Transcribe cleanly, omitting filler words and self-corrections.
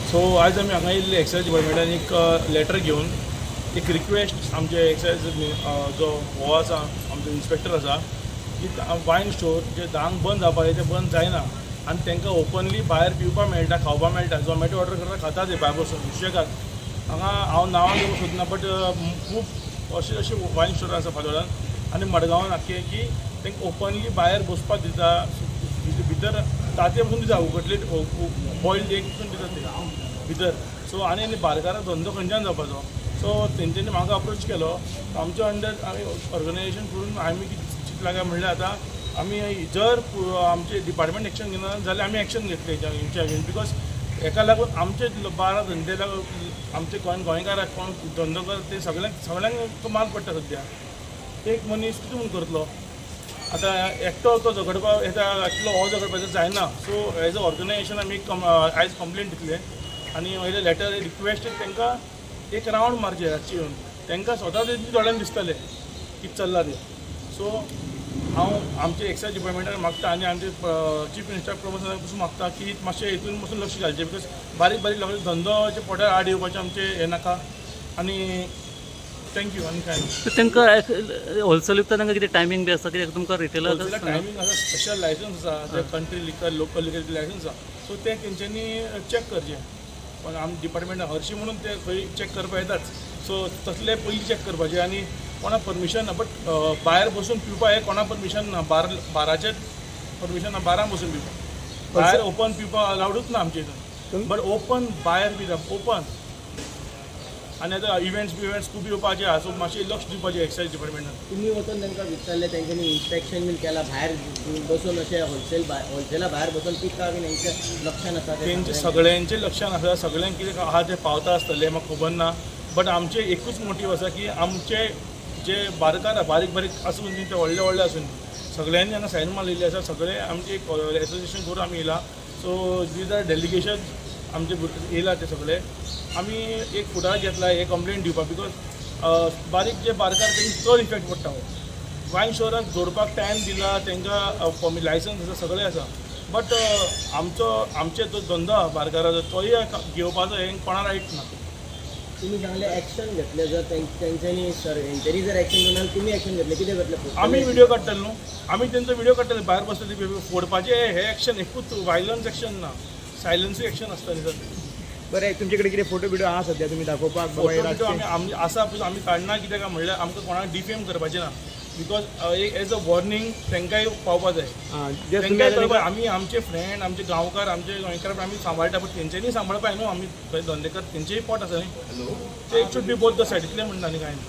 So आयज आमी हांगा येयल्ले एक्सायज डिपार्टमेंटान एक लेटर घेवन, एक रिक्वेस्ट आमचे एक्सायज जो हो आसा, आमचो इन्स्पेक्टर आसा, की वायन स्टोर जे 10क बंद जावपाक जाय ते बंद जायना आनी तांकां ओपनली भायर पिवपाक मेळटा, खावपाक मेळटा. झोमॅटो ऑर्डर करता, खाता ते भायर बसून सुशेगाद. हांगा हांव नांवां घेवंक सोदना, बट खूब अशे अशे वायन स्टोर आसा फातोर्डान आनी मडगांवान आख्खे की तांकां ओपनली भायर बसपाक दिता. भितर तांतयां पसून दिता, उकडले बॉयल्ड एग पसून दिता ते भितर. सो आनी आनी बारकाराक धंदो खंयच्यान जावपाचो? सो तेंच्यांनी म्हाका अप्रोच केलो. आमच्या अंडर आमी ऑर्गनायझेशन करून आमी कितें चिंतलां काय म्हणल्यार, आतां आमी जर आमचे डिपार्टमेंट एक्शन घेना जाल्यार आमी एक्शन घेतले हेंच्या अगेन्स्ट, because हेका लागून आमचे बारा धंदे लागून आमचे गोंयकाराक कोण धंदो करता ते सगळ्यांक सगळ्यांक माल पडटा. सद्या एक मनीस कितें म्हूण करतलो? आतां एकटो तो झगडपाक येता, एकलो हो झगडपाचो जायना. सो एज अ ऑर्गनायझेशन आमी आयज कंप्लेन दितले आनी वयले लेटर रिक्वेस्ट, तांकां एक रावंड मारचे रातचे येवन. तांकां स्वता तेंच्या दोळ्यान दिसतलें कितें चल्लां तें. सो हांव आमचे एक्सायज डिपार्टमेंटाक मागता आनी आमचे चीफ मिनिस्टर प्रमोद पसून मागता की मातशें हितून पसून लक्ष घालचें, because बारीक बारीक लोकांचे धंदोचे पोटार आड येवपाचें आमचें हें नाका. आनी thank you, आनी कांय ना. तर तांकां होलसेल विकता, तांकां कितें टायमींग बी आसता कित्याक तुमकां रिटेलर? होलसेला टायमींग आसा, स्पेशल लायसन्स आसा ते, country liquor, local liquor licence आसा. सो ते तेंच्यांनी चॅक करचें, पण आम डिपार्टमेंटा हरशीं म्हणून ते खंय चॅक करपा येताच. सो तसले पयलीं चॅक करपाचें आनी कोणाक परमिशन ना, बट भायर बसून पिवपा हें कोणाक परमिशन ना. बाराचेर परमिशन ना बारांक बसून पिवपाक. भायर ओपन पिवपाक अलावडूच ना आमच्या हितून, बट ओपन भायर पिता ओपन. आनी आतां इव्हेंट्स बिव्हेंट्स खूब येवपाचे आहा, सो मातशें लक्ष दिवपाचें एक्सायज डिपार्टमेंटान. तुमी वचून तांकां विचारलें, तेंच्यांनी इन्स्पेक्शन बीन केलां? भायर बसून अशें होलसेल, होलसेला भायर बसून पिता बीन, हेंच्या लक्षान आसा ते? तेंचे सगळ्यांच्या? सगळ्यांचे लक्षान आसा. सगळ्यांक कितें आहा तें पावता आसतलें, म्हाका खबर ना. बट आमचें एकूच मोटीव आसा की आमचे जे बारकार आहा, बारीक बारीक आसून न्ही, ते व्हडले व्हडले आसून, सगळ्यांनी हांगा सायन मारलेली आसा. सगळे आमचे एक एसोसिएशन करून आमी येयला. सो these are delegation आमचे येयला ते सगळे. आमी एक फुडार घेतला हे कंप्लेन दिवपाक, because बारीक जे बारकार तेंकां चड इफेक्ट पडटा. हो वायन स्टोराक जोडपाक टायम दिला तांकां, लायसन्स आसा, सगळें आसा, बट आमचो आमचे जो धंदो आहा बारकाराचो, तोय घेवपाचो हें कोणा रायट ना. तुमी सांगले एक्शन घेतले. जर तेंच्यांनी सर हेंच्यांनी जर एक्शन घेवना जाल्यार तुमी एक्शन घेतले, कितें करतले? आमी व्हिडिओ काडटले न्हू, आमी तेंचो व्हिडिओ काडटले भायर बसतले फोडपाचे. हे एक्शन एकूच वायलन्स एक्शन ना, सायलन्सूय एक्शन आसता न्ही सर. बरें, तुमचे कडेन कितें फोटो बिडो आहा सध्या तुमी दाखोवपाक बाबा हे फोटो बिटो रातचे? आमी आमी आसा, पूण आमी काडना. कित्याक काय म्हणल्यार आमकां कोणाक डिफेम करपाचें ना, because एक एज अ वॉर्निंग तांकांय पावपा जाय. आं, जे तुमी तांकांय आतां कळपा, आमी आमचे फ्रेंड, आमचे गांवकार, आमचे गोंयकार आमी सांबाळटा, पण तेंच्यांनी सांबाळपा न्हू. आमी थंय धंदे कर, तेंचेय पोट आसा न्ही. ते it should be both the side, इतलें म्हणटा, आनी कांय ना.